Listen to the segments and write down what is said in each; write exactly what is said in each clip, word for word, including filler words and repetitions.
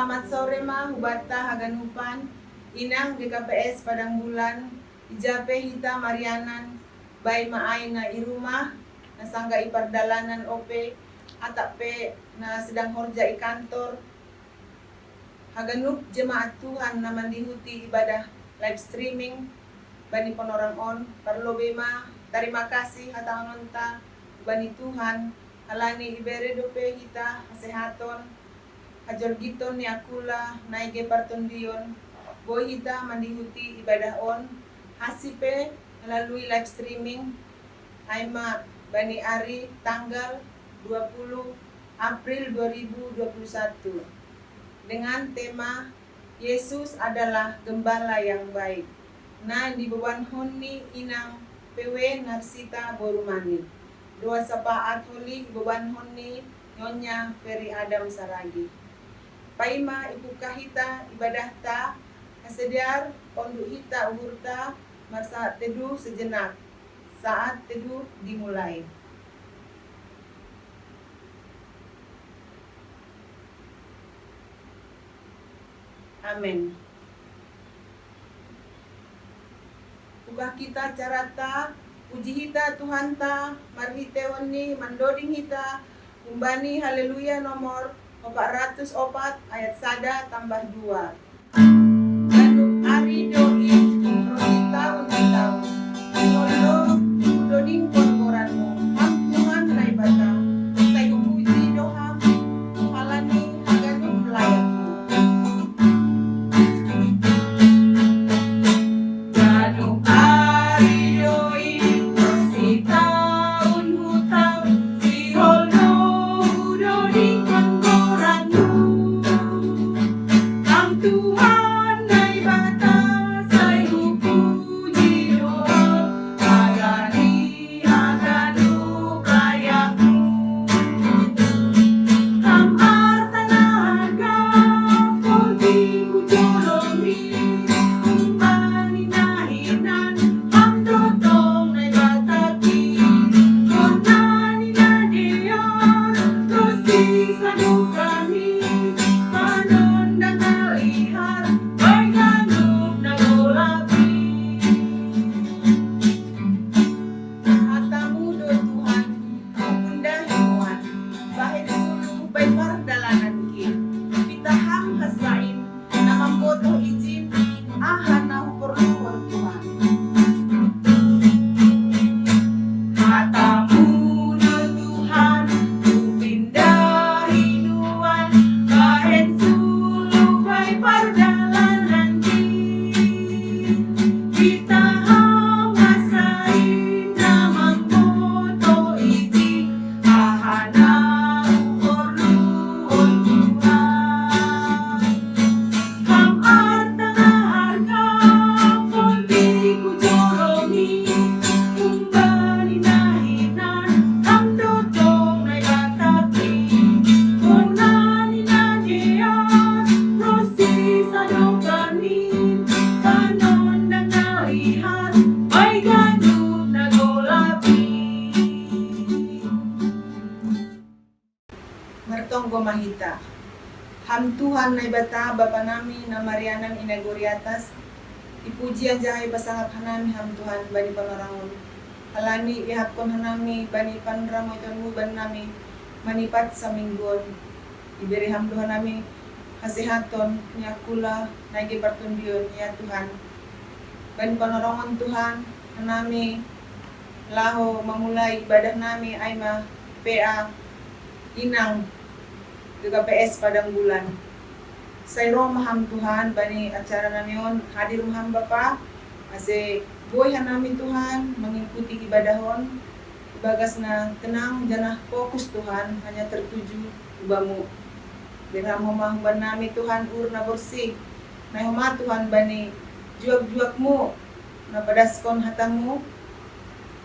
Selamat sore ma hubata haganupan, inang G K P S Padang Bulan, ija pe hita marianan, baik ma ai na i rumah, na sangga i pardalanan ope, atap pe na sedang horja i kantor, haganup jemaat Tuhan na mandihuti ibadah live streaming bani panorang on, parlobe ma tarima kasih hataononta bani Tuhan, halani ibere dope hita hasehaton, hajorgiton ni akula nai ge partondion, boi hita mandihuti ibadah on, hasi pe melalui live streaming, ai ma bani ari tanggal dua puluh April dua ribu dua puluh satu, dengan tema Yesus adalah Gembala yang Baik. Na dibebanhon ni inang P W Narsita Borumani. Doa sapaat holi ibebanhon ni Nyonya Ferry Adam Saragi. Paima ipuka hita ibadahta, hasedear onduk hita uhurta, marsaat teduh sejenak. Saat teduh dimulai. Amin. Pukah kita carata, puji hita Tuhanta, marhitehon ni mandoding hita, umbani Haleluya nomor opat ratus opat ayat sada tambah dua. Ganup ari do i, ro sitaun-sitaun. Sihol do hudodingkon goranmu, Ham Tuhan Naibata, sai hupuji do Ham, halani haganup layakmu. Ganup ari do i, ro sitaun-hutaun, sihol do hudodingkon goranmu. Ham Tuhan Naibata sai hupuji do Ham, halani haganup layakmu. Ham arta na harga, polbi hujolomi, umbani na hinan, Ham do tong Naibatami, bona ni na dear, ro sisadokami, panondang na lihat, baik ganup na golap i. Hatamu do Tuhan, hugundahi nuan, bahen sulu bae pardalananki. Pitah Ham hasain, na mambotoh ijin, aha na huporluhon Tuhan. Hatamu do Tuhan, hupindahi nuan, bahen sulu bae pardalananki. Pitah Ham hasain, na mambotoh ijin, aha na huporluhon Tuhan. Ham arta na harga, polbi hujolomi, umbani na hinan, Ham do tong Naibatami, bona ni na dear, ro sisadokami, panondang na lihat, bae ganup na golap i. Martonggo ma hita. Ham Tuhan Naibata, Bapa nami na marianan i nagori atas, ipuji anjaha ipasangap hanami Ham Tuhan bani panorang on. Halani iahapkon hanami bani panramoitonmu bannami manipat saminggu on. Ibere Ham do hanami hasehaton ni akula nai ge partondion, ya Tuhan. Bani panorang on Tuhan, hanami laho mamulai ibadah nami ai ma P A inang G K P S Padang Bulan. Sai ro ma Ham Tuhan bani acara nami on, hadir ma Ham Bapa, ase boi hanami Tuhan mengikuti ibadah on, ibagas na tenang janah fokus Tuhan hanya tertuju hu Bamu. Bere Ham homa huban nami Tuhan uhur na borsih, nai homa Tuhan bani juak-juakmu na padaskon hatamu,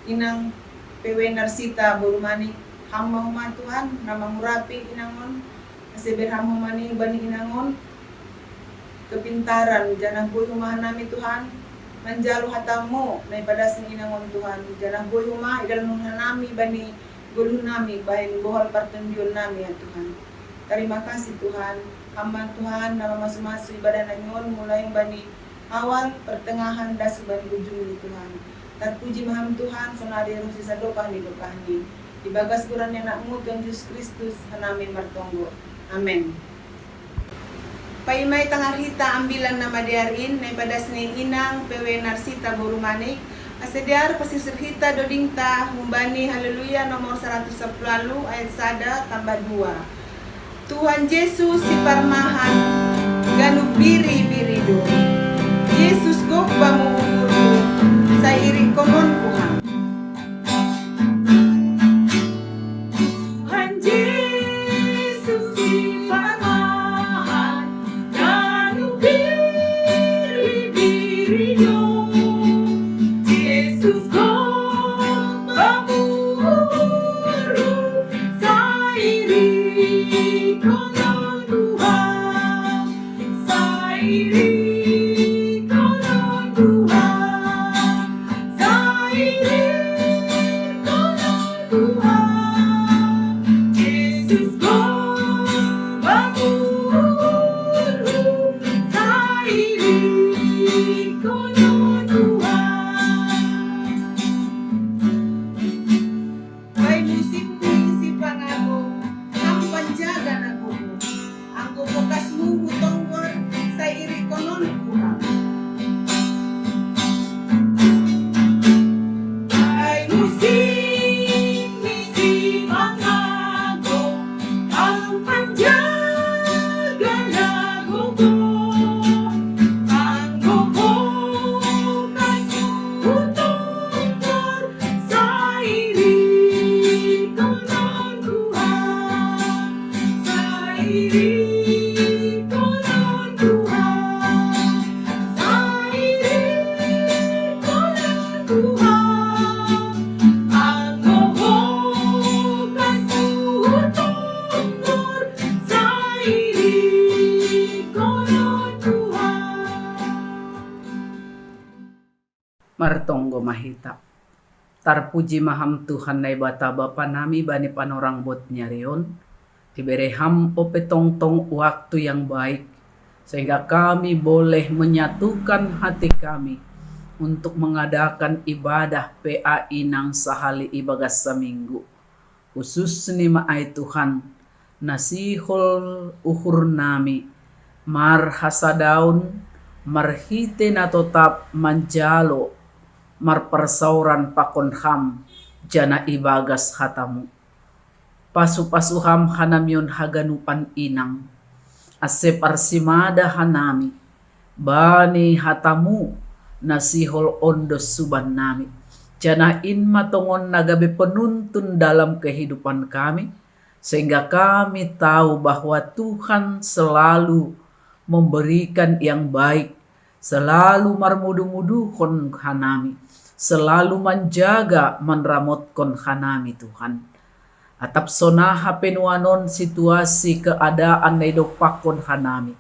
inang P W Narsita Borumani, Ham ma homa Tuhan na mangurapi inang on, ase bere Ham homa ni bani inang on kepintaran, janah boi homa hanami Tuhan manjalo hatamu na ipadas ni inang on Tuhan, janah boi homa idalankon hanami bani goluh nami bahen bohal partondion nami, ya Tuhan. Tarima kasih Tuhan. Ham ma Tuhan, na mamasu-masu ibadah nami on, mulai bani awal, pertengahan, das bani ujung ni Tuhan. Tarpuji ma Ham Tuhan, sonari ro sisadokah ni dokahni. Ibagas goran ni Anakmu Tuhan Jesus Kristus hanami martonggo. Amen. Paima i tangar hita ambilan na madear in, na ipadas ni inang P W Narsita boru Manik, ase dear pasisir hita dodingta humbani Haleluya nomor saratus sapuluh ualu ayat sada tambah dua. Tuhan Jesus siparmahan, ganup biri-biri do. Jesus gok bamu umurhu, sai irikkononku Ham. Tuhan Jesus siparmahan, ganup biri-biri do. Jesus gok bamu umurhu, sai irikkononku Ham. Sai irikkononku Ham. Sai irikkononku Ham. Jesus gok bamu umurhu, sai irikkononku Ham. Bae musik ni sipangago, Ham panjaga na gogo. Anggo bokasmu hutonggor, sai irikkononku Ham. Bae musik ni sipangago, Ham panjaga na gogo. Anggo bokasmu hutonggor, sai irikkononku Ham. Sai irikkononku Ham. Sai irikkononku Ham. Anggo bokasmu hutonggor, sai irikkononku Ham. Martonggo ma hita. Tarpuji ma Ham Tuhan Naibata Bapa nami bani panorang bot ni ari on, ibere Ham ope tongtong waktu yang baik, sehingga kami boleh menyatukan hati kami untuk mengadakan ibadah P A I nang sahali ibagas saminggu. Hususni ma ai Tuhan, na sihol uhur nami, marhasadaon, marhite na totap manjalo, marparsaoran pakon Ham, janah ibagas hata-Mu. Pasu-pasu Ham hanami on haganupan inang, ase parsimada hanami, bani hata-Mu, na sihol on do suban nami. Janah in ma tongon na gabe penuntun dalam kehidupan kami, sehingga kami tahu bahwa Tuhan selalu memberikan yang baik, selalu marmudu-muduhon hanami, selalu manjaga manramotkon hanami Tuhan. Atap sonaha pe nuanon situasi keadaan na idompakkon hanami,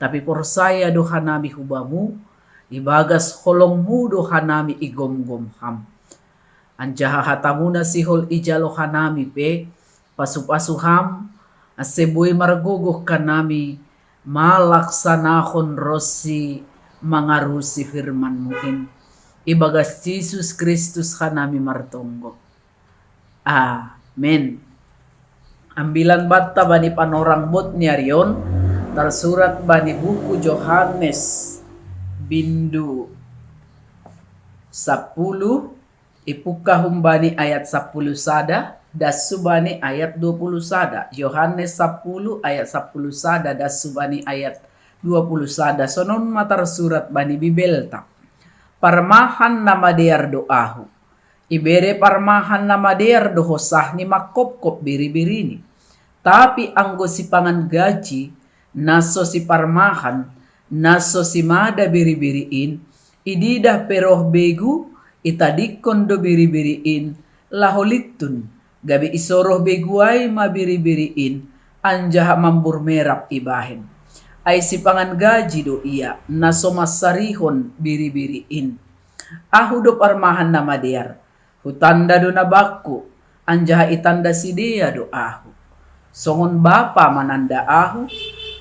tapi porsaya do hanami hu Bamu, ibagas holong-Mu do hanami igomgom Ham. Anjaha hata-Mu na sihol ijalo hanami pe, pasu-pasu Ham, ase boi margogoh hanami malaksanahon ronsi mangarusi firman-Mu in. Ibagas Jesus Kristus hanami martonggo. Amen. Ambilan banta bani panorang bot ni ari on, tarsurat bani buku Johannes, bindu sapuluh, ipungkah humbani ayat sapuluh sada, das subani ayat dua puluh sada. Johannes sapuluh ayat sapuluh sada, das subani ayat dua puluh sada. Sonon ma tarsurat bani Bibelta. Parmahan na madear do Ahu. Ibere parmahan na madear do hosahni mangkopkop biri-birini. Tapi anggo sipangan gaji, na so siparmahan, na so simada biri-biri in, ididah pe roh begu, itadingkon do biri-biri in, laho lintun, gabe isoroh begu ai ma biri-biri in, anjaha mambur merap ibahen. Ai sipangan gaji do ia, na so mansarihon biri-biri in. Ahu do parmahan na madear, hutanda do na bangku, anjaha itanda sidea do Ahu. Songon Bapa mananda Ahu,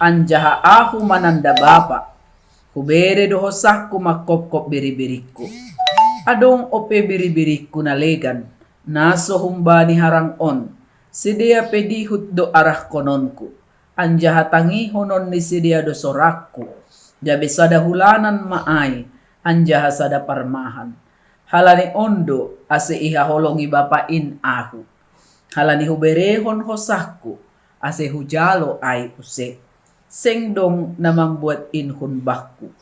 Anjaha ahu mananda Bapa, hubere do hosahku mangkopkop biri-birikku. Adong ope biri-birikku na legan, naso humbani harang on, sidea pe dihut do arahkononku, anjaha tangihonon ni sidea do sorakku, gabe sada hulanan ma ai, anjaha sada parmahan. Halani on do ase ihaholongi Bapa in ahu. Halani huberehon hosahku, ase hujalo ai use. Seng dong na mambuat inhun bakku.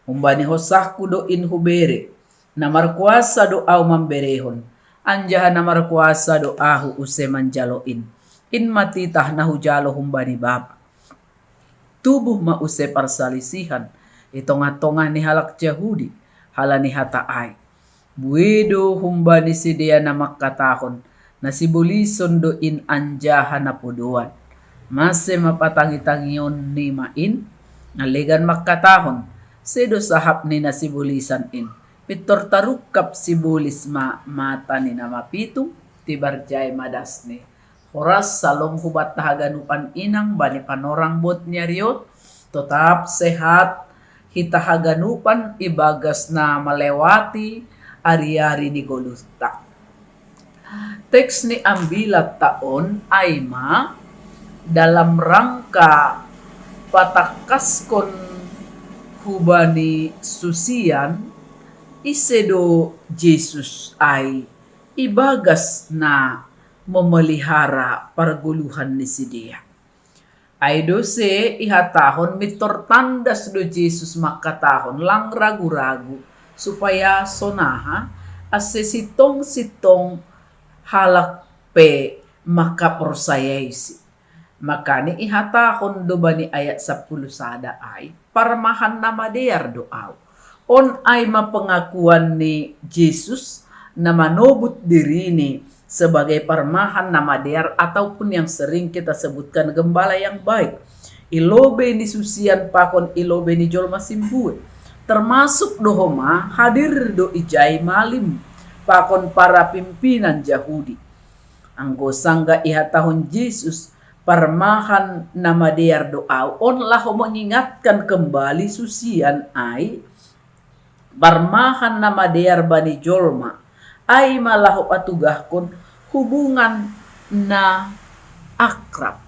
Humbani hosahku do in hubere. Na markuasa do au mamberehon, anjaha na markuasa do ahu use manjalo in. In ma titah na hujalo humbani Bapa. Tubuh ma use parsalisihan i tongah-tongah ni halak Jahudi halani hata ai. Bue do humbani sidea na mangkatahon, na sibolison do in anjaha na podoan. Mase ma patangi-tangion ni ma in? Na legan mangkatahon, sedo sahap ni na sibolisan in. Pintor tarungkap sibolis ma mata ni na mapitung, tibar jai ma dasni. Horas salom hubanta haganupan inang bani panorang bot ni ari on, totap sehat hita haganupan ibagas na malewati ari-ari ni goluhta. Teks ni ambilanta on ai ma dalam rangka patangkaskon hubani susian ise do Jesus ai ibagas na memelihara pargoluhan ni sidea. Ai dose ihatahon mintor tandas do Jesus mangkatahon lang ragu-ragu, supaya sonaha ase sintong-sintong halak pe mangkaporsayaisi. Makani ihatahon do bani ayat sapuluh sada ai, parmahan na madear do au. On ai ma pengakuan ni Jesus na manobut dirini sebagai parmahan na madear ataupun yang sering kita sebutkan gembala yang baik. I lobei ni susian pakon i lobei ni jolma simbue. Termasuk do homa hadir do ijai malim pakon para pimpinan Jahudi. Anggo sanggah ihatahon Jesus, parmahan na madear do au, on laho mengingatkan kembali susian ai, parmahan na madear bani jolma ai ma laho patugahkon hubungan na akrab,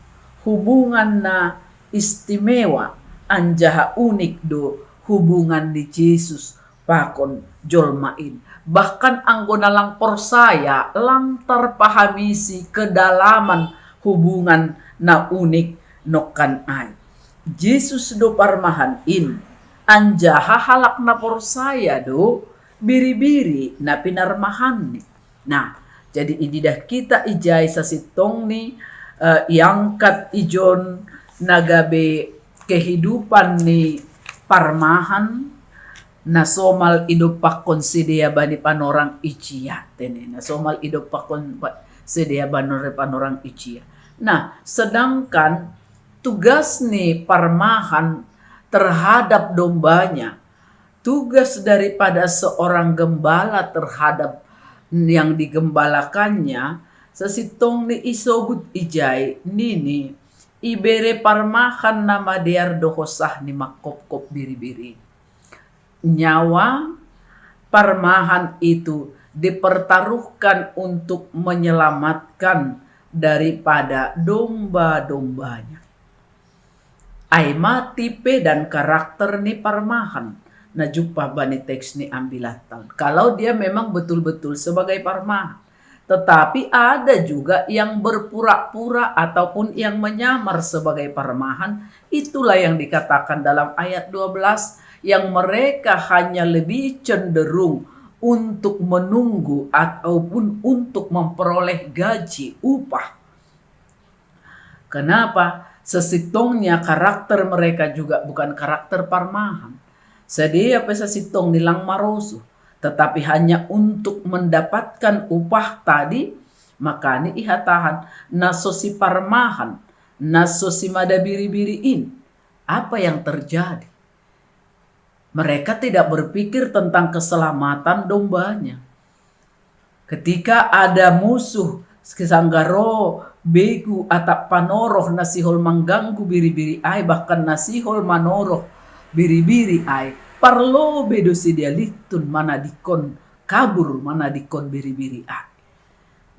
hubungan na istimewa, anjaha unik do hubungan ni Jesus pakon jolma in. Bahkan anggo na lang porsaya, lang tarpahamisi kedalaman hubungan na unik nongkan ai. Jesus do parmahan in, anjaha halak na porsaya do biri-biri na pinarmahanni. Nah, jadi ididah kita ijai sasintongni, eh, iangkat ijon na gabe kehidupan ni parmahan, na somal idompakkon sidea bani panorang ijia, tene, na somal idompakkon pa-, sidea bani panorang ijia. Nah, sedangkan tugas ni parmahan terhadap dombanya, tugas daripada seorang gembala terhadap yang digembalakannya, sasintongni isobut ijai nini, ibere parmahan na madear do hosah ni mangkopkop biri-biri. Nyawa parmahan itu dipertaruhkan untuk menyelamatkan daripada domba-dombanya. Ai ma tipe dan karakter ni parmahan na jumpah bani teks ni ambilanta on. Kalau dia memang betul-betul sebagai parmahan. Tetapi ada juga yang berpura-pura ataupun yang menyamar sebagai parmahan. Itulah yang dikatakan dalam ayat dua belas, yang mereka hanya lebih cenderung untuk menunggu ataupun untuk memperoleh gaji, upah. Kenapa? Sesintongnya karakter mereka juga bukan karakter parmahan. Sidea pe sasintongni lang marosuh, tetapi hanya untuk mendapatkan upah tadi, makani ihatahan, na so siparmahan, na so simada biri-biri in. Apa yang terjadi? Mereka tidak berpikir tentang keselamatan dombanya. Ketika ada musuh, sanggah ro begu atap panoroh na sihol mangganggu biri-biri ai, bahkan na sihol manoroh biri-biri ai, parlobe do sidea littun manadingkon kabur, manadingkon biri-biri ai.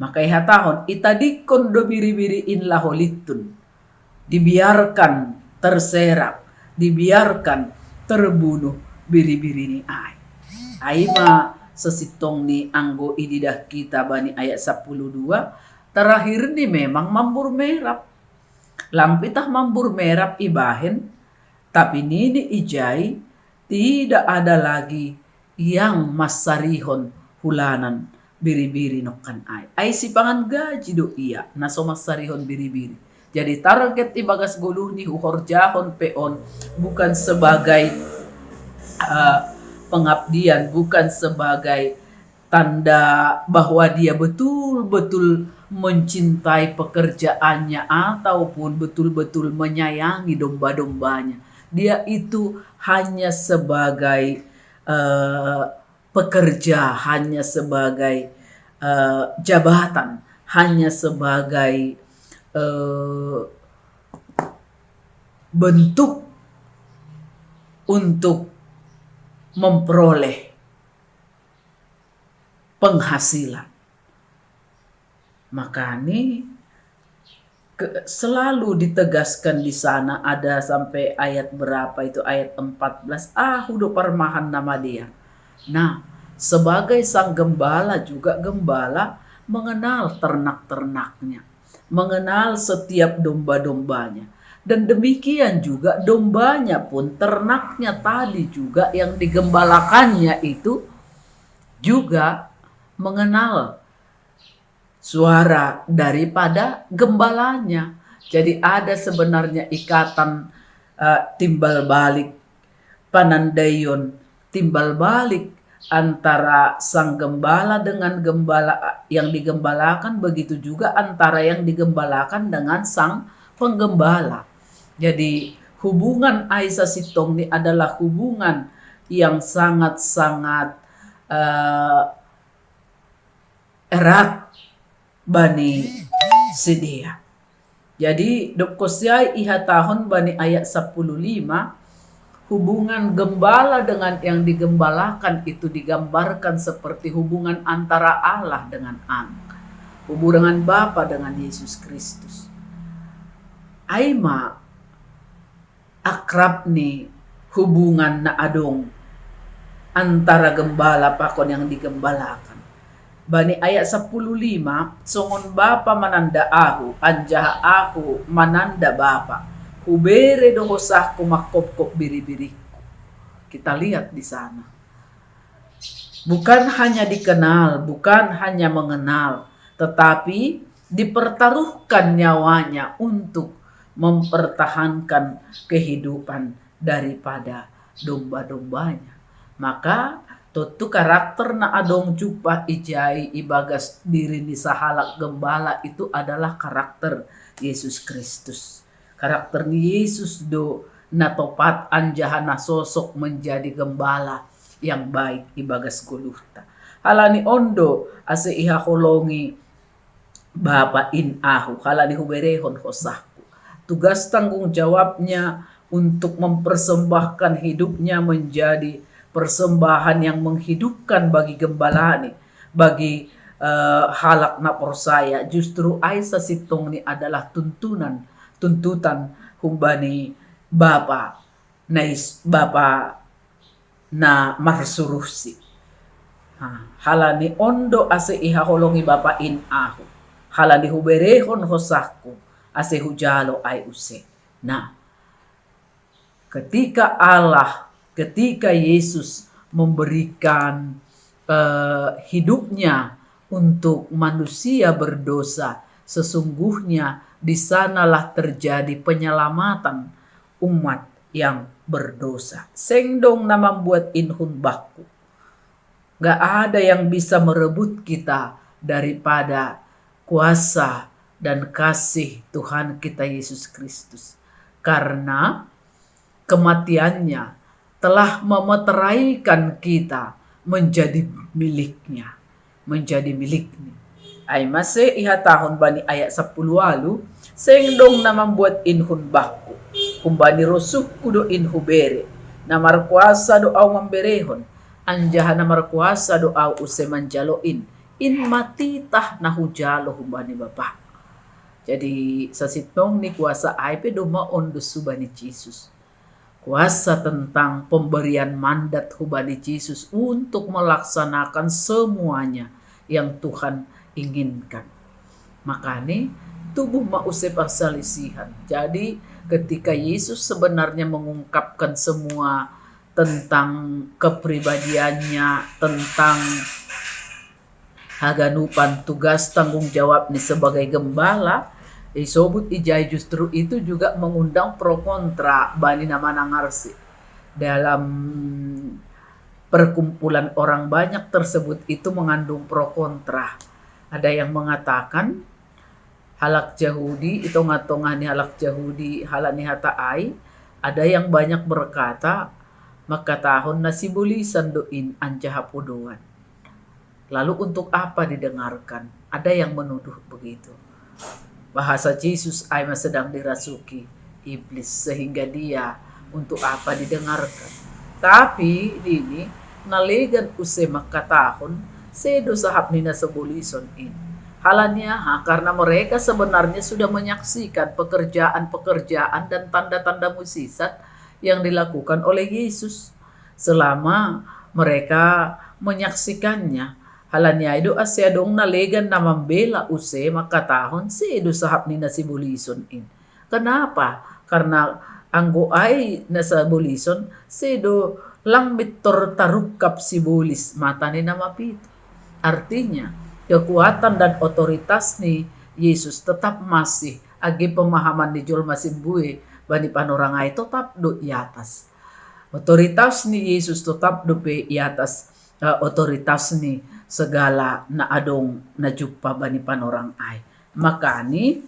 Maka ihatahon, itadingkon do biri-biri in laho littun. Dibiarkan terserak, dibiarkan terbunuh biri-biri ni ai. Ai ma sasintongni anggo ididah kita bani ayat sapuluh dua, terakhir ni memang mambur merap. Lang pitah mambur merap ibahen, tapi nini ijai, tidak ada lagi yang mansarihon hulanan biri-biri nongkan ai. Ai sipangan gaji do ia na so mansarihon biri-biri. Jadi target ibagas goluhni huhorjahon pe on bukan sebagai, eh, pengabdian, bukan sebagai tanda bahwa dia betul-betul mencintai pekerjaannya ataupun betul-betul menyayangi domba-dombanya. Dia itu hanya sebagai, eh, pekerja, hanya sebagai, eh, jabatan, hanya sebagai, eh, bentuk untuk memperoleh penghasilan. Makanya ke, selalu ditegaskan di sana, ada sampai ayat berapa itu, ayat empat belas, "Ahu do parmahan na madear." Nah, sebagai sang gembala juga, gembala mengenal ternak-ternaknya, mengenal setiap domba-dombanya. Dan demikian juga dombanya pun, ternaknya tadi juga yang digembalakannya itu juga mengenal suara daripada gembalanya. Jadi ada sebenarnya ikatan, eh, timbal balik, panandaion timbal balik antara sang gembala dengan gembala yang digembalakan, begitu juga antara yang digembalakan dengan sang penggembala. Jadi hubungan ai sasintong ni adalah hubungan yang sangat-sangat, eh, erat bani sidea. Jadi dob kosiai ihatahon bani ayat sapuluh lima, hubungan gembala dengan yang digembalakan itu digambarkan seperti hubungan antara Allah dengan Anak, hubungan Bapa dengan Yesus Kristus. Ai ma akrab ni hubungan na adong antara gembala pakon yang digembalakan. Bani ayat sapuluh lima, "Songon Bapa mananda Ahu, anjaha Ahu mananda Bapa, hubere do hosahku mangkopkop biri-biringku." Kita lihat di sana. Bukan hanya dikenal, bukan hanya mengenal, tetapi dipertaruhkan nyawanya untuk mempertahankan kehidupan daripada domba-dombanya. Maka tontu karakter na adong jumpah ijai ibagas diri ni sahalak gembala itu adalah karakter Yesus Kristus. Karakter ni Yesus do na topat anjaha na sosok menjadi gembala yang baik ibagas goluhta. Halani on do ase ihaholongi Bapa in Ahu, halani huberehon hosahku. Tugas tanggung jawabnya untuk mempersembahkan hidupnya menjadi persembahan yang menghidupkan bagi gembalani, bagi, eh, halak na porsaya. Justru ai sasintong ni adalah tuntunan, tuntutan humbani Bapa na is, Bapa na marsuruhsi. Ha, halani on do ase ihaholongi Bapa in Ahu, halani huberehon hosahku, ase hujalo ai use. Nah, ketika Allah, ketika Yesus memberikan, eh, hidupnya untuk manusia berdosa, sesungguhnya di sanalah terjadi penyelamatan umat yang berdosa. Seng dong na mambuat inhun bakku. Gak ada yang bisa merebut kita daripada kuasa dan kasih Tuhan kita Yesus Kristus. Karena kematiannya telah memeteraikan kita menjadi miliknya, menjadi miliknya. Ai mase ihatahon bani ayat sapuluh walu, seng dong na mambuat in hun bangku, humbani rosuhku do in hubere, na markuasa do au mamberehon, anjaha na markuasa do au use manjalo in, in ma titah na hujalo humbani Bapa. Jadi sasintong ni kuasa ai pe doma on do subani Jesus. Kuasa tentang pemberian mandat hubani Jesus untuk melaksanakan semuanya yang Tuhan inginkan. Makanya tubuh ma use perselisihan. Jadi ketika Yesus sebenarnya mengungkapkan semua tentang kepribadiannya, tentang haganupan tugas tanggung jawab ni sebagai gembala, isobut ijai justru itu juga mengundang pro kontra bani na manangarsi. Dalam perkumpulan orang banyak tersebut itu mengandung pro kontra. Ada yang mengatakan halak Jahudi, i tongah-tongah ni halak Jahudi, halak ni hata ai, ada yang banyak berkata, mangkatahon na sibolisan do in anjaha podoan. Lalu untuk apa didengarkan? Ada yang menuduh begitu. Bahasa Jesus ai ma sedang dirasuki iblis sehingga dia untuk apa didengarkan. Tapi nini, na legan use mangkatahon, sedo sahap ni na sibolison in. Halani aha? Karena mereka sebenarnya sudah menyaksikan pekerjaan-pekerjaan dan tanda-tanda mujizat yang dilakukan oleh Yesus selama mereka menyaksikannya. Halani ai do ase adong na legan na mambela use mangkatahon sedo sahap ni na sibolison in. Kenapa? Karena anggo ai na sibolison sedo lang mintor tarungkap sibolis mata ni na mapitu. Artinya, kekuatan dan otoritas ni Yesus tetap masih, age pemahaman ni jolma simbue bani panorang ai tetap do i atas. Otoritas ni Yesus tetap dope i atas, eh, otoritas ni segala na adong na jumpa bani panorang ai. Makani,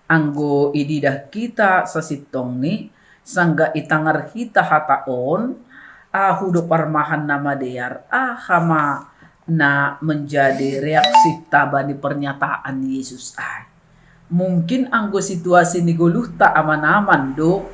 anggo ididah hita sasintongni, sanggah itangar hita hata on, ahu do parmahan na madear, aha ma na menjadi reaksinta bani pernyataan Yesus ai. Mungkin anggo situasi ni goluhta aman-aman do,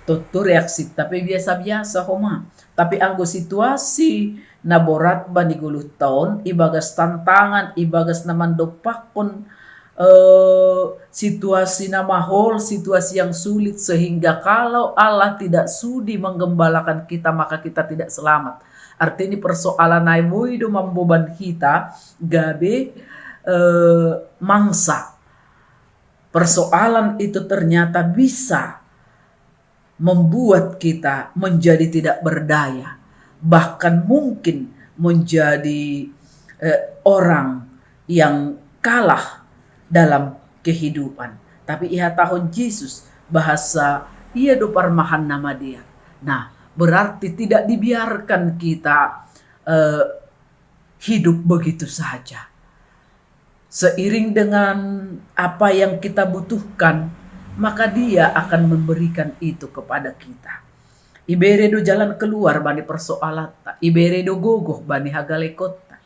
tontu reaksinta pe biasa-biasa homa. Tapi anggo situasi na borat bani goluhta on, ibagas tantangan, ibagas na mandompakkon, eh, situasi na mahol, situasi yang sulit, sehingga kalau Allah tidak sudi menggembalakan kita, maka kita tidak selamat. Artinya persoalan ai boi do mamboban hita gabe, eh, mangsa. Persoalan itu ternyata bisa membuat kita menjadi tidak berdaya, bahkan mungkin menjadi, eh, orang yang kalah dalam kehidupan. Tapi ihatahon Jesus bahasa ia do parmahan na madear. Nah, berarti tidak dibiarkan kita, eh, hidup begitu saja. Seiring dengan apa yang kita butuhkan, maka Dia akan memberikan itu kepada kita. Ibere do jalan keluar bani persoalanta, ibere do gogoh bani hagalekonta,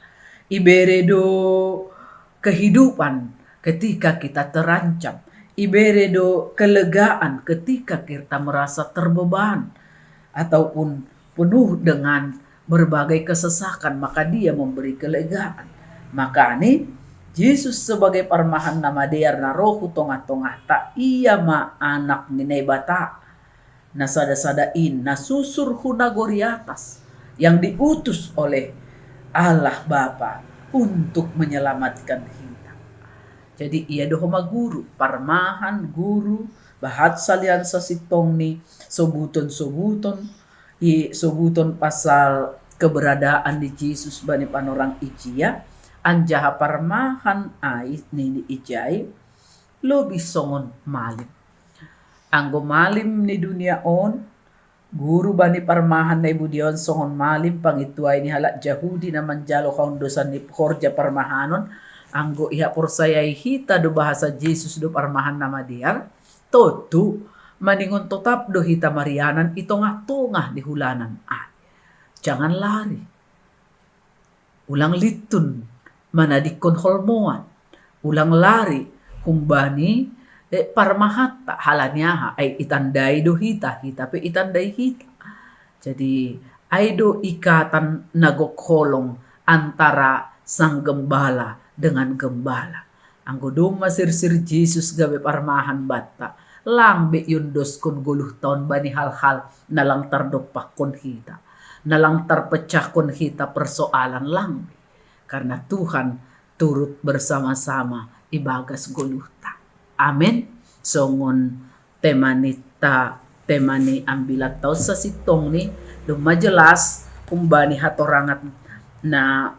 ibere do kehidupan ketika kita terancam, ibere do kelegaan ketika kita merasa terbeban ataupun penuh dengan berbagai kesesakan, maka Dia memberi kelegaan. Makani, Jesus sebagai parmahan na madear na ro hu tongah-tongahta, Ia ma Anak ni Naibata na sada-sada in, na susur hu nagori atas, yang diutus oleh Allah Bapa untuk menyelamatkan hita. Jadi, Ia do homa guru, parmahan, guru, bahat salian sasintongni, sobuton-sobuton, i sobuton pasal keberadaan ni Jesus bani panorang ijia, anjaha parmahan ai nini ijai, lobi songon malim. Anggo malim ni dunia on, guru bani parmahan na ibudion songon malim, pangintuai ni halak Jahudi na manjalo haundosan ni horja parmahanon, anggo ihaporsayai hita do bahasa Jesus do parmahan na madear, tontu maningon totap do hita marianan i tongah-tongah ni hulanan ai. Jangan lari. Ulang lintun. manadikkon holmoan, ulang lari humbani, eh, parmahatta, halani aha, ai itandai do hita, hita pe itandai hita. Jadi, ai do ikatan na gok holong antara sang gembala dengan gembala. Anggo domma sirsir Jesus gabe parmahan banta, lang be iondoskon goluhta on bani hal-hal na lang tardompakkon hita, na lang tarpecahkon hita persoalan, lang be. Karena Tuhan turut bersama-sama ibagas goluhta. Amen. Songon tema ni ta, tema ni ambilatta on sasintongni, domma jelas humbani hatorangan na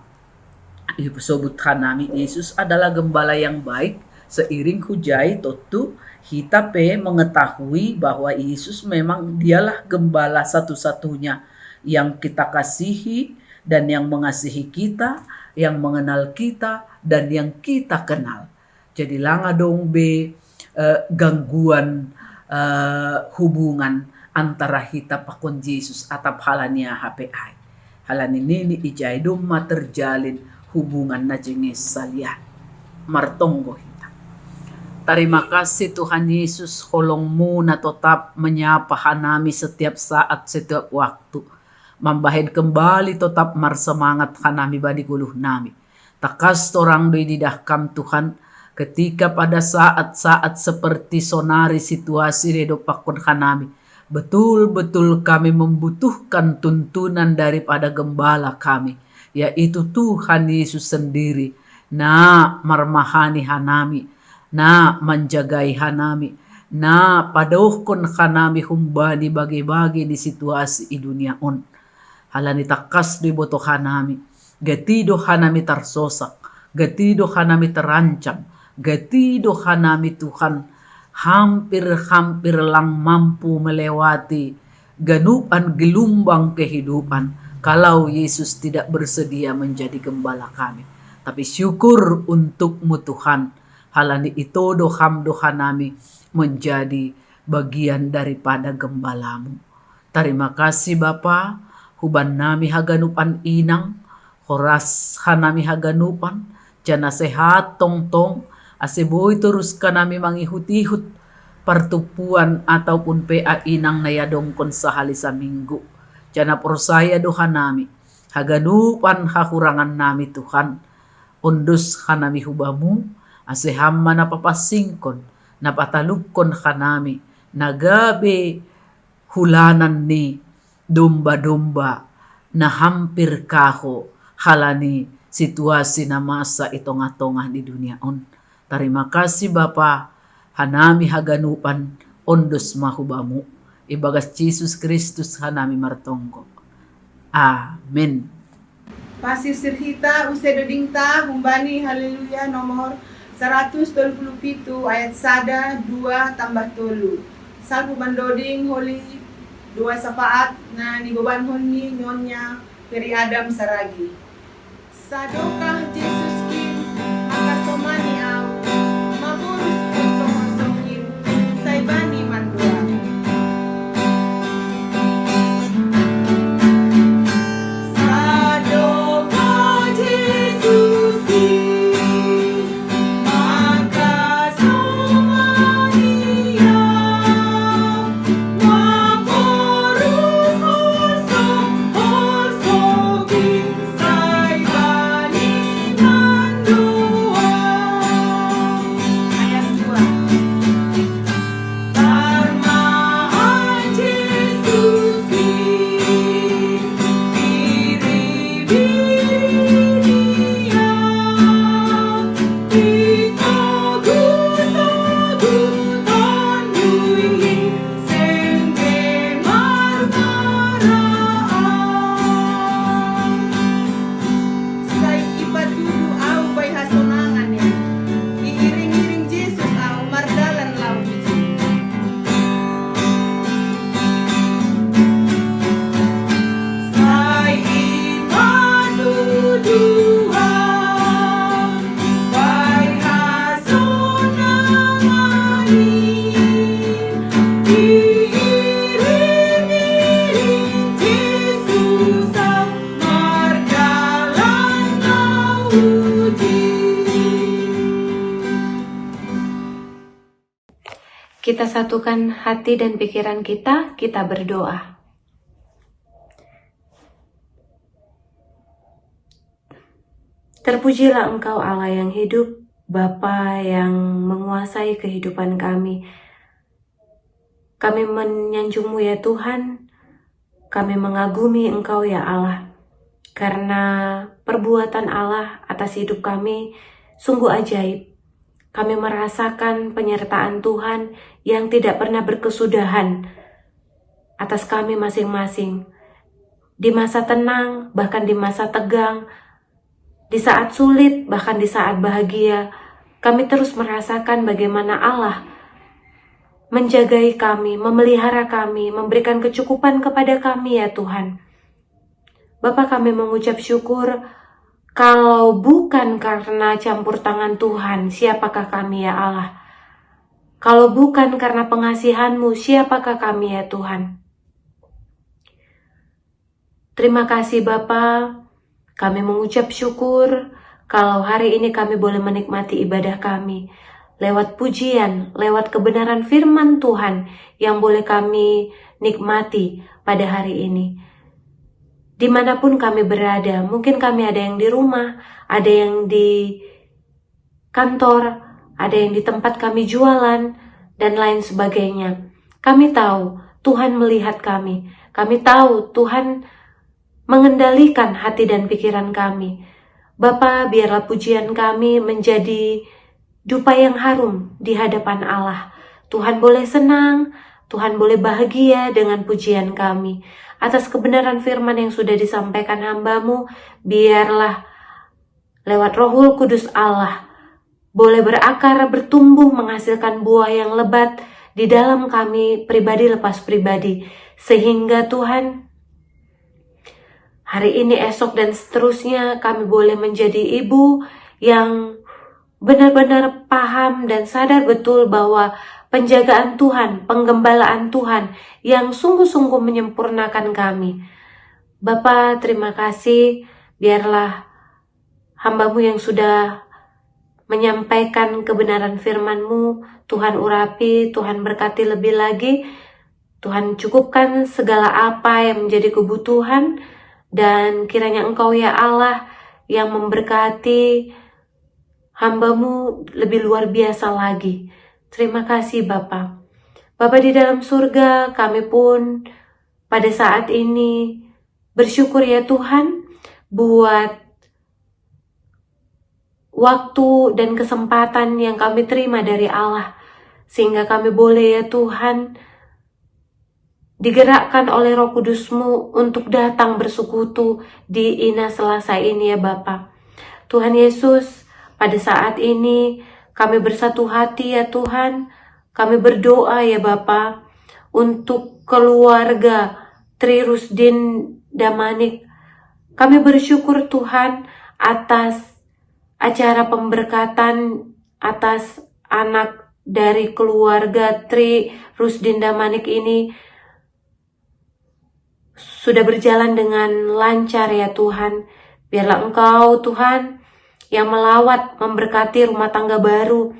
isobut hanami, Yesus adalah gembala yang baik. Seiring hujai, tontu hita pe mengetahui bahwa Yesus memang dialah gembala satu-satunya yang kita kasihi dan yang mengasihi kita, yang mengenal kita, dan yang kita kenal. Jadi lang adong be, eh, gangguan, eh, hubungan antara hita pakon Jesus atap halani aha pe ai. Halani nini ijai domma terjalin hubungan na jenges salian. Martonggo hita. Tarima kasih Tuhan Yesus, holongmu na totap menyapa hanami setiap saat, setiap waktu. Mambahen kembali totap marsemangat hanami bani goluhnami. Tangkas torang do ididah Kam Tuhan, ketika pada saat-saat seperti sonari situasi na idompakkon hanami, betul-betul kami membutuhkan tuntunan daripada gembala kami, yaitu Tuhan Yesus sendiri, na marmahani hanami, na manjagai hanami, na padaohkon hanami humbani bage-bage ni situasi i dunia on. Halani tangkas do iboto hanami, gati do hanami tarsosak, gati do hanami terancam, gati do hanami Tuhan hampir-hampir lang mampu melewati ganupan gelumbang kehidupan kalau Yesus tidak bersedia menjadi gembala kami. Tapi syukur untukmu Tuhan, halani ito do Ham do hanami menjadi bagian daripada gembalamu. Tarima kasih Bapa, huban nami haganupan inang, horas hanami haganupan, jana sehat tongtong, ase boi torus hanami mangihut-ihut partumpuan ataupun P A inang na iadongkon sahali saminggu. Jana porsaya do hanami, haganupan hahurangan nami Tuhan, ondos hanami hubamu, ase Ham ma na papansingkon, na patalupkon hanami, na gabe hulanan ni domba-domba na hampir kaho halani situasi na masa i tongah-tongah ni dunia on. Tarima kasih Bapa, hanami haganupan ondos ma hubamu. Ibagas Jesus Kristus hanami martonggo. Amen. Pasirsir hita use dodingta humbani Haleluya nomor saratus tolu pulu pitu ayat sada, dua tambah tolu. Salpu mandoding holi doa syafaat na nibobankon ni Nyonya Peri Adam Saragi. Sadokah Jesus kin mangkasomani au, mabolus porsongon-songon kin, sai bani mandua. Sadokah Jesus kin mangkasomani au, mabolus porsongon-songon kin, sai bani mandua. Ayat dua. Parmahan Jesus i biri-biri ni au, i togu-togu Tonduy i seng be marmara au. Sai ipatudu au bai hasonangan i, iiring-iring Jesus au mardalan laho ijin. Sai ipatudu au bai hasonangan i, iiring-iring Jesus au mardalan laho ijin. Kita satukan hati dan pikiran kita, kita berdoa. Terpujilah Engkau, Allah yang hidup, Bapa yang menguasai kehidupan kami. Kami menyanjungmu, ya Tuhan, kami mengagumi Engkau, ya Allah, karena perbuatan Allah atas hidup kami sungguh ajaib. Kami merasakan penyertaan Tuhan yang tidak pernah berkesudahan atas kami masing-masing. Di masa tenang, bahkan di masa tegang, di saat sulit, bahkan di saat bahagia, kami terus merasakan bagaimana Allah menjagai kami, memelihara kami, memberikan kecukupan kepada kami, ya Tuhan. Bapa, kami mengucap syukur. Kalau bukan karena campur tangan Tuhan, siapakah kami, ya Allah? Kalau bukan karena pengasihan-Mu, siapakah kami, ya Tuhan? Terima kasih, Bapa. Kami mengucap syukur kalau hari ini kami boleh menikmati ibadah kami lewat pujian, lewat kebenaran firman Tuhan yang boleh kami nikmati pada hari ini. Dimanapun kami berada, mungkin kami ada yang di rumah, ada yang di kantor, ada yang di tempat kami jualan, dan lain sebagainya. Kami tahu Tuhan melihat kami. Kami tahu Tuhan mengendalikan hati dan pikiran kami. Bapa, biarlah pujian kami menjadi dupa yang harum di hadapan Allah. Tuhan boleh senang, Tuhan boleh bahagia dengan pujian kami. Atas kebenaran firman yang sudah disampaikan hamba-Mu, biarlah lewat Rohul Kudus Allah boleh berakar, bertumbuh, menghasilkan buah yang lebat di dalam kami pribadi lepas pribadi. Sehingga Tuhan, hari ini, esok, dan seterusnya kami boleh menjadi ibu yang benar-benar paham dan sadar betul bahwa penjagaan Tuhan, penggembalaan Tuhan yang sungguh-sungguh menyempurnakan kami. Bapa, terima kasih. Biarlah hamba-Mu yang sudah menyampaikan kebenaran firman-Mu, Tuhan urapi, Tuhan berkati lebih lagi. Tuhan cukupkan segala apa yang menjadi kebutuhan, dan kiranya Engkau, ya Allah, yang memberkati hamba-Mu lebih luar biasa lagi. Terima kasih, Bapa. Bapa di dalam surga, kami pun pada saat ini bersyukur, ya Tuhan, buat waktu dan kesempatan yang kami terima dari Allah, sehingga kami boleh, ya Tuhan, digerakkan oleh Roh Kudus-Mu untuk datang bersekutu di Ina Selasa ini, ya Bapa. Tuhan Yesus, pada saat ini kami bersatu hati, ya Tuhan, kami berdoa, ya Bapa, untuk keluarga Tri Rusdin Damanik. Kami bersyukur, Tuhan, atas acara pemberkatan atas anak dari keluarga Tri Rusdin Damanik ini sudah berjalan dengan lancar, ya Tuhan. Biarlah Engkau, Tuhan, yang melawat, memberkati rumah tangga baru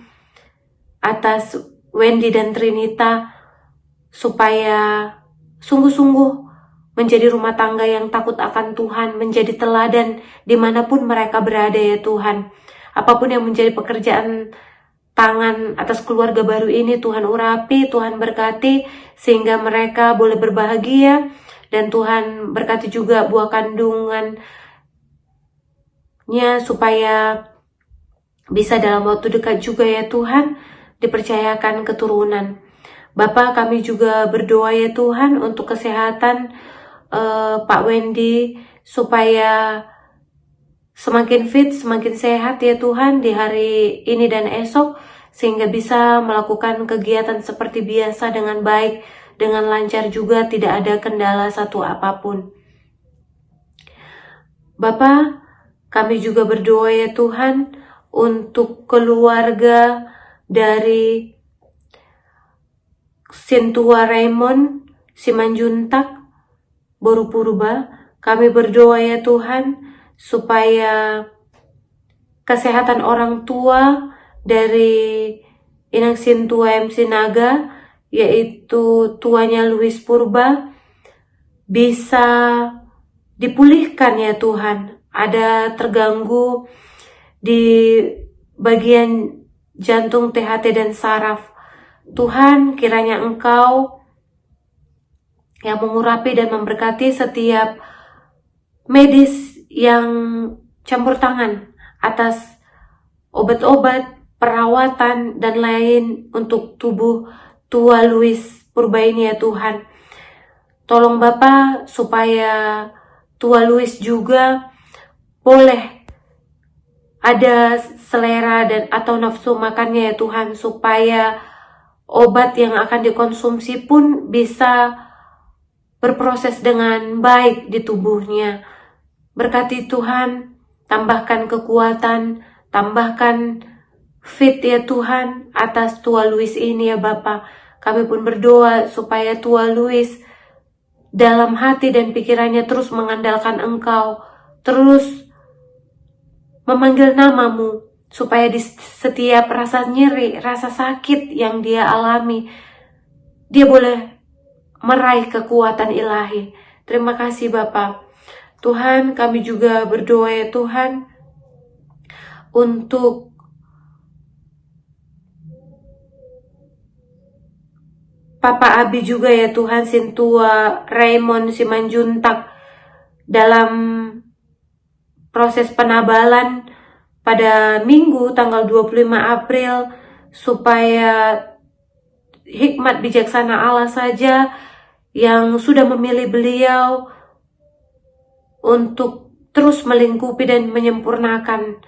atas Wendy dan Trinita, supaya sungguh-sungguh menjadi rumah tangga yang takut akan Tuhan, menjadi teladan dimanapun mereka berada, ya Tuhan. Apapun yang menjadi pekerjaan tangan atas keluarga baru ini, Tuhan urapi, Tuhan berkati, sehingga mereka boleh berbahagia, dan Tuhan berkati juga buah kandungannya supaya bisa dalam waktu dekat juga, ya Tuhan, dipercayakan keturunan. Bapa, kami juga berdoa, ya Tuhan, untuk kesehatan eh, Pak Wendy supaya semakin fit, semakin sehat, ya Tuhan, di hari ini dan esok, sehingga bisa melakukan kegiatan seperti biasa dengan baik, dengan lancar juga, tidak ada kendala satu apapun. Bapa, kami juga berdoa, ya Tuhan, untuk keluarga dari Sintua Raymond Simanjuntak, Boru Purba. Kami berdoa, ya Tuhan, supaya kesehatan orang tua dari Inang Sintua M Sinaga yaitu tuanya Louis Purba, bisa dipulihkan ya Tuhan. Ada terganggu di bagian jantung, T H T, dan saraf. Tuhan, kiranya Engkau yang mengurapi dan memberkati setiap medis yang campur tangan atas obat-obat, perawatan, dan lain untuk tubuh tua Louis Purba ini ya Tuhan. Tolong Bapa supaya tua Louis juga boleh ada selera dan atau nafsu makannya ya Tuhan, supaya obat yang akan dikonsumsi pun bisa berproses dengan baik di tubuhnya. Berkati Tuhan, tambahkan kekuatan, tambahkan fit ya Tuhan atas tua Louis ini ya Bapa. Kami pun berdoa supaya tua Louis dalam hati dan pikirannya terus mengandalkan Engkau, terus memanggil nama-Mu, supaya di setiap rasa nyeri, rasa sakit yang dia alami, dia boleh meraih kekuatan ilahi. Terima kasih Bapa. Tuhan, kami juga berdoa ya Tuhan, untuk Papa Abi juga ya Tuhan, Sintua Raymond Simanjuntak, dalam proses penabalan pada Minggu tanggal dua puluh lima April, supaya hikmat bijaksana Allah saja yang sudah memilih beliau untuk terus melingkupi dan menyempurnakan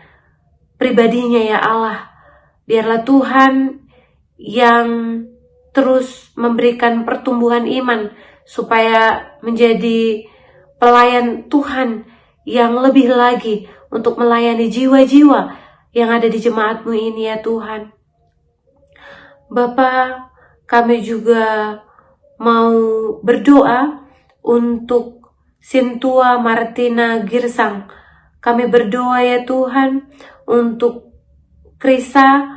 pribadinya ya Allah. Biarlah Tuhan yang terus memberikan pertumbuhan iman supaya menjadi pelayan Tuhan yang lebih lagi untuk melayani jiwa-jiwa yang ada di jemaat-Mu ini ya Tuhan. Bapa, kami juga mau berdoa untuk Sintua Martina Girsang. Kami berdoa ya Tuhan untuk Krisa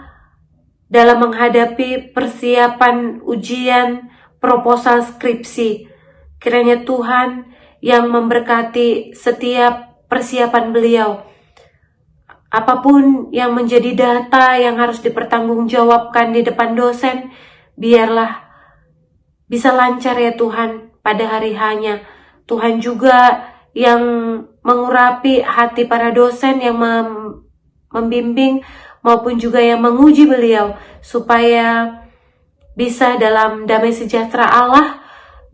dalam menghadapi persiapan ujian proposal skripsi. Kiranya Tuhan yang memberkati setiap persiapan beliau. Apapun yang menjadi data yang harus dipertanggungjawabkan di depan dosen, biarlah bisa lancar ya Tuhan pada hari hanya. Tuhan juga yang mengurapi hati para dosen yang mem- membimbing maupun juga yang menguji beliau supaya bisa dalam damai sejahtera Allah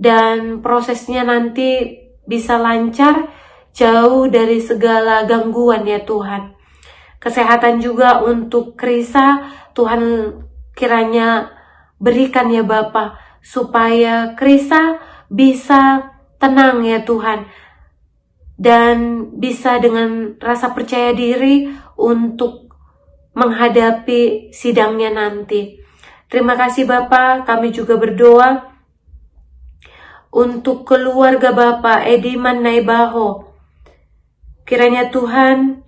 dan prosesnya nanti bisa lancar, jauh dari segala gangguan ya Tuhan. Kesehatan juga untuk Krisa, Tuhan kiranya berikan ya Bapa, supaya Krisa bisa tenang ya Tuhan, dan bisa dengan rasa percaya diri untuk menghadapi sidangnya nanti. Terima kasih Bapa, kami juga berdoa untuk keluarga Bapa Ediman Naibaho. Kiranya Tuhan,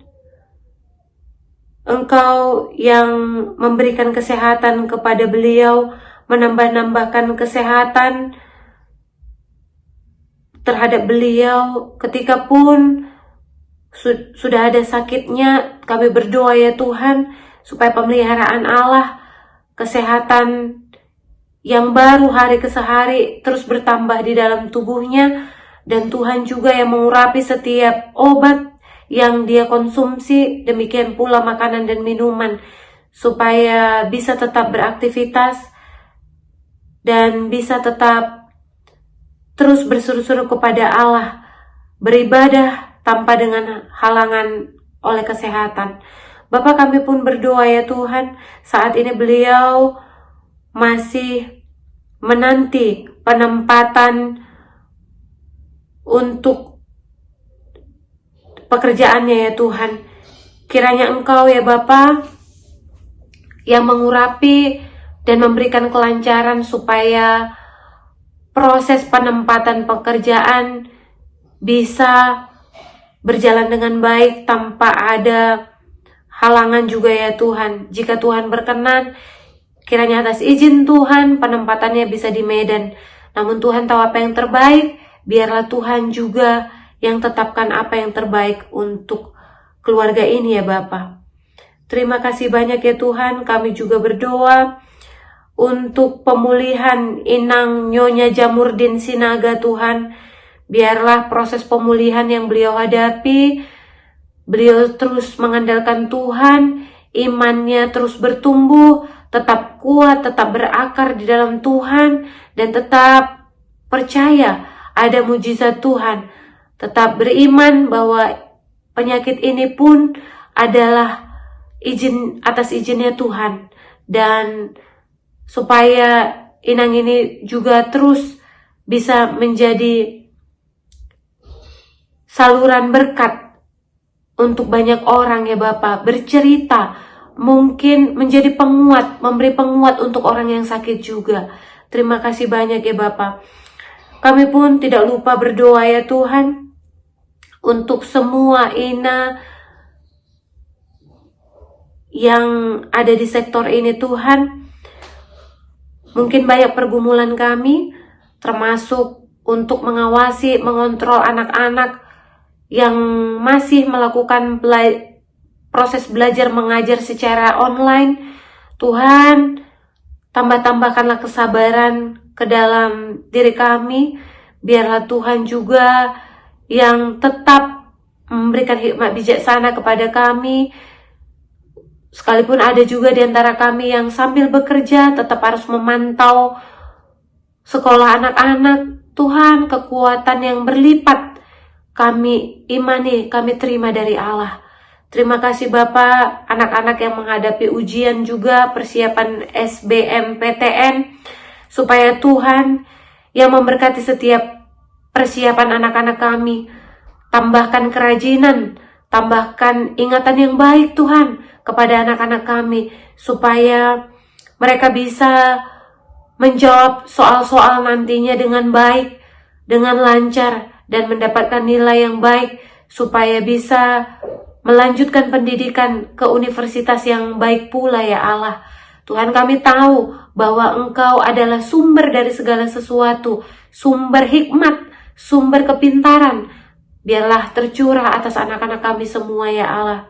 Engkau yang memberikan kesehatan kepada beliau, menambah-nambahkan kesehatan terhadap beliau. Ketika pun su- sudah ada sakitnya, kami berdoa ya Tuhan, supaya pemeliharaan Allah, kesehatan yang baru hari ke hari terus bertambah di dalam tubuhnya, dan Tuhan juga yang mengurapi setiap obat yang dia konsumsi, demikian pula makanan dan minuman, supaya bisa tetap beraktivitas dan bisa tetap terus berseru-seru kepada Allah, beribadah tanpa dengan halangan oleh kesehatan. Bapa, kami pun berdoa ya Tuhan, saat ini beliau masih menanti penempatan untuk pekerjaannya ya Tuhan. Kiranya Engkau ya Bapa yang mengurapi dan memberikan kelancaran supaya proses penempatan pekerjaan bisa berjalan dengan baik tanpa ada halangan juga ya Tuhan. Jika Tuhan berkenan, Kiranya atas izin Tuhan, penempatannya bisa di Medan. Namun Tuhan tahu apa yang terbaik, biarlah Tuhan juga yang tetapkan apa yang terbaik untuk keluarga ini ya Bapa. Terima kasih banyak ya Tuhan, kami juga berdoa untuk pemulihan Inang Nyonya Jamurdin Sinaga Tuhan. Biarlah proses pemulihan yang beliau hadapi, beliau terus mengandalkan Tuhan, imannya terus bertumbuh, tetap kuat, tetap berakar di dalam Tuhan, dan tetap percaya ada mujizat Tuhan. Tetap beriman bahwa penyakit ini pun adalah izin, atas izinnya Tuhan, dan supaya Inang ini juga terus bisa menjadi saluran berkat untuk banyak orang ya Bapak, bercerita, mungkin menjadi penguat, memberi penguat untuk orang yang sakit juga. Terima kasih banyak ya Bapak. Kami pun tidak lupa berdoa ya Tuhan, untuk semua Ina yang ada di sektor ini Tuhan. Mungkin banyak pergumulan kami, termasuk untuk mengawasi, mengontrol anak-anak yang masih melakukan bela- proses belajar mengajar secara online. Tuhan, tambah-tambahkanlah kesabaran ke dalam diri kami. Biarlah Tuhan juga yang tetap memberikan hikmat bijaksana kepada kami. Sekalipun ada juga di antara kami yang sambil bekerja tetap harus memantau sekolah anak-anak, Tuhan, kekuatan yang berlipat kami imani, kami terima dari Allah. Terima kasih Bapak, anak-anak yang menghadapi ujian juga, persiapan S B M P T N, supaya Tuhan yang memberkati setiap persiapan anak-anak kami. Tambahkan kerajinan, tambahkan ingatan yang baik Tuhan kepada anak-anak kami, supaya mereka bisa menjawab soal-soal nantinya dengan baik, dengan lancar, dan mendapatkan nilai yang baik, supaya bisa melanjutkan pendidikan ke universitas yang baik pula ya Allah. Tuhan, kami tahu bahwa Engkau adalah sumber dari segala sesuatu, sumber hikmat, sumber kepintaran. Biarlah tercurah atas anak-anak kami semua ya Allah.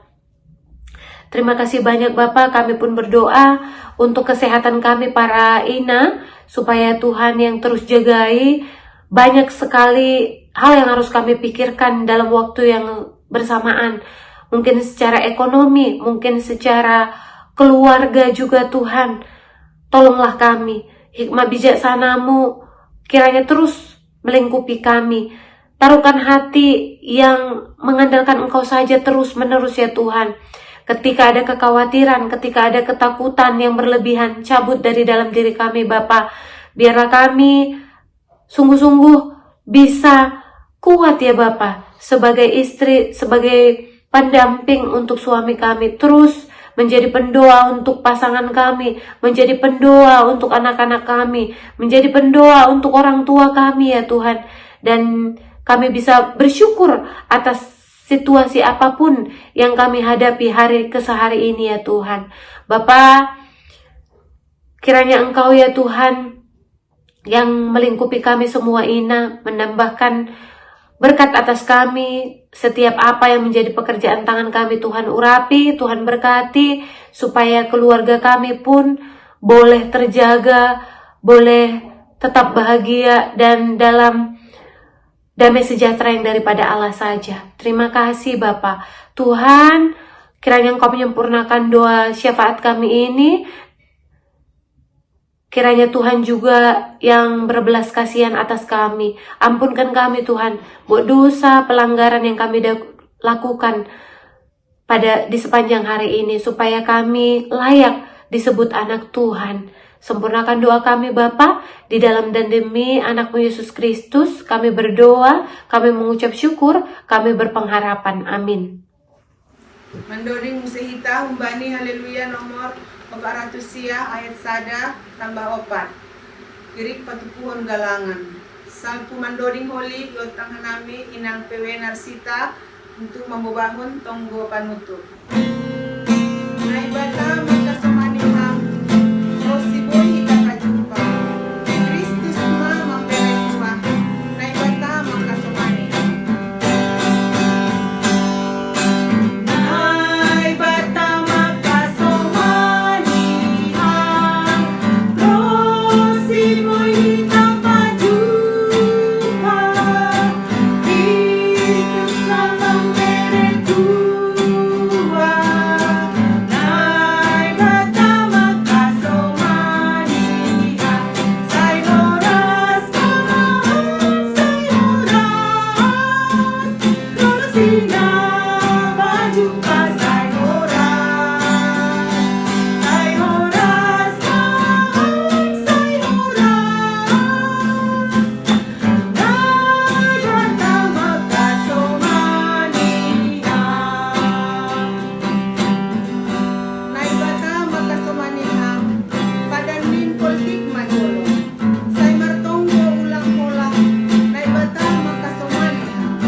Terima kasih banyak Bapak, kami pun berdoa untuk kesehatan kami para Ina, supaya Tuhan yang terus jagai. Banyak sekali hal yang harus kami pikirkan dalam waktu yang bersamaan. Mungkin secara ekonomi, mungkin secara keluarga juga Tuhan. Tolonglah kami, hikmat bijaksanamu kiranya terus melingkupi kami. Taruhkan hati yang mengandalkan Engkau saja terus-menerus ya Tuhan. Ketika ada kekhawatiran, ketika ada ketakutan yang berlebihan, cabut dari dalam diri kami Bapa. Biarlah kami sungguh-sungguh bisa kuat ya Bapa, sebagai istri, sebagai pendamping untuk suami kami, terus menjadi pendoa untuk pasangan kami, menjadi pendoa untuk anak-anak kami, menjadi pendoa untuk orang tua kami ya Tuhan. Dan kami bisa bersyukur atas situasi apapun yang kami hadapi hari ke sehari ini ya Tuhan. Bapa, kiranya Engkau ya Tuhan yang melingkupi kami semua Ina, menambahkan berkat atas kami, setiap apa yang menjadi pekerjaan tangan kami Tuhan urapi, Tuhan berkati, supaya keluarga kami pun boleh terjaga, boleh tetap bahagia dan dalam damai sejahtera yang daripada Allah saja. Terima kasih Bapa. Tuhan, kiranya Engkau menyempurnakan doa syafaat kami ini. Kiranya Tuhan juga yang berbelas kasihan atas kami. Ampunkan kami Tuhan, buat dosa pelanggaran yang kami da- lakukan pada di sepanjang hari ini, supaya kami layak disebut anak Tuhan. Sempurnakan doa kami Bapa, di dalam dan demi Anakmu Yesus Kristus kami berdoa, kami mengucap syukur, kami berpengharapan. Amin. Mandoding muse hita humbani Haleluya nomor empat ratus sia ayat sada tambah opat. Irik patupuhon galangan. Salpu mandoding holi iotang hanami Inang P W Narsita untuk mambobahon tonggo panutup. Naibata mangkasomani ham, rosi Jumpa sai horas, sai horas, sai horas. Naibata makasomani ham. Naibata makasomani ham. Padan nin koltik majolo. Sai martonggo ulang hola. Naibata makasomani ham.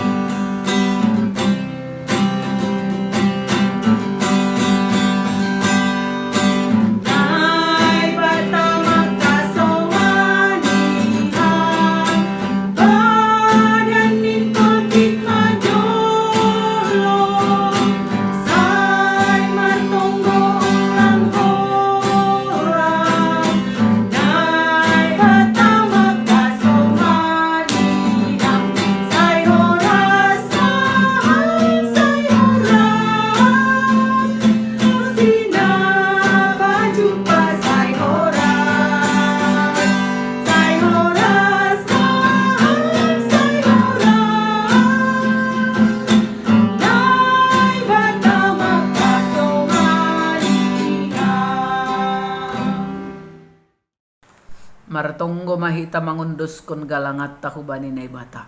Martonggo ma hita mangondoskon galangatta hubani Naibata.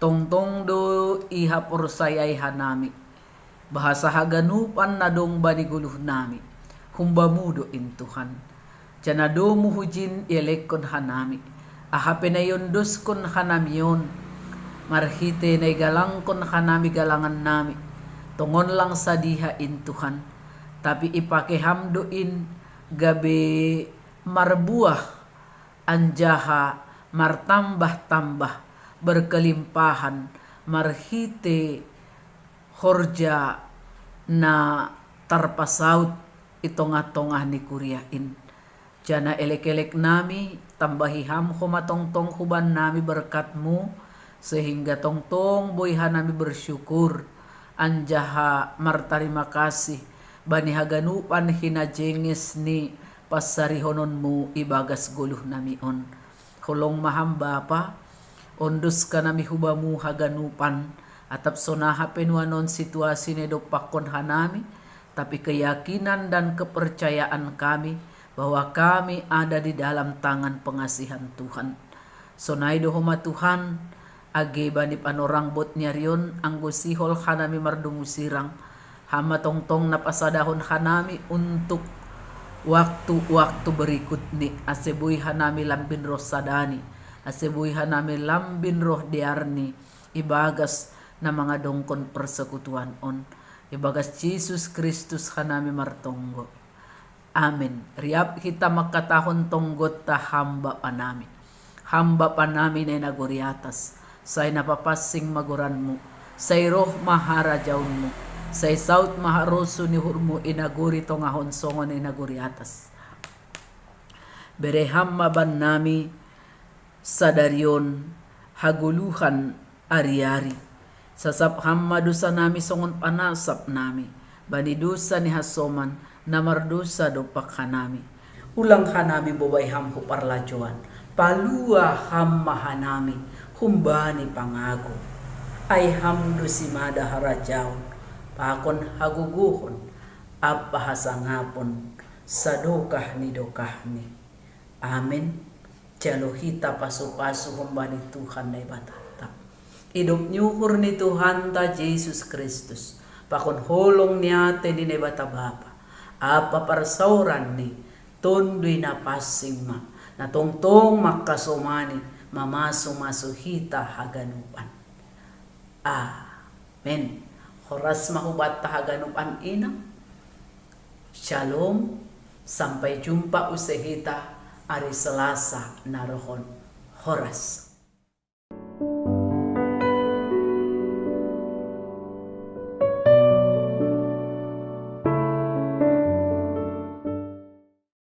Tongtong do ihaporsayai hanami bahasa haganupan na dong bani goluhnami, humbamu do in Tuhan. Janah domu hujin ielekkon hanami, aha pe na iondoskon hanami on, marhite na igalangkon hanami galangannami, tongon lang sadiha in Tuhan, tapi ipake ham do in gabe marbuah anjaha martambah-tambah berkelimpahan marhite horja na tarpasaut i tongah-tongah ni kuria in. Janah elek-elek nami, tambahi ham homa tongtong huban nami berkatmu, sehingga tongtong boi hanami bersyukur anjaha martarima kasih bani haganupan hinajenges ni pansarihononmu ibagas goluh nami on. Holong ma ham Bapa, ondos hanami hubamu haganupan, atap sonaha pe nuanon situasi na idompakkon hanami, tapi keyakinan dan kepercayaan kami bahwa kami ada di dalam tangan pengasihan Tuhan. Sonai do homa Tuhan, age bani panorang bot ni ari on anggo sihol hanami mardomu sirang, ham ma tongtong na pasadahon hanami untuk waktu-waktu berikutni, ase boi hanami lambin roh sadani, ase boi hanami lambin roh dearni ibagas na mangadongkon persekutuan on. Ibagas Jesus Kristus hanami martonggo. Amen. Riap hita mangkatahon tonggotta, Ham Bapa nami. Ham Bapa nami na i nagori atas, sai na papansing ma goranmu, sai roh ma harajaonmu, sai saut ma harosuh ni uhurmu i nagori tongah on songon i nagori atas. Bere Ham ma bannami sadari on hagoluhan ari-ari. Sasap Ham ma dosanami songon panasap nami bani dosa ni hasoman na mardosa dompak hanami. Ulang hanami bobai Ham hu parlajouan, palua Ham ma hanami humbani pangago. Ai Ham do simada harajaon, pakon hagogohon, ampa hasangapon, sadokah ni dokahni. Amen. Jalo hita pasu-pasu humbani Tuhan Naibatanta. Idop ni uhur ni Tuhanta Jesus Kristus, pakon holong ni ate ni Naibata Bapa, ampa parsaoran ni Tonduy Napansing ma, na tongtong mangkasomani, mamasu-masu hita haganupan. Amen. Horas ma hubanta haganupan, Inang. Shalom. Sampai jumpa use hita ari Selasa na roh on. Horas.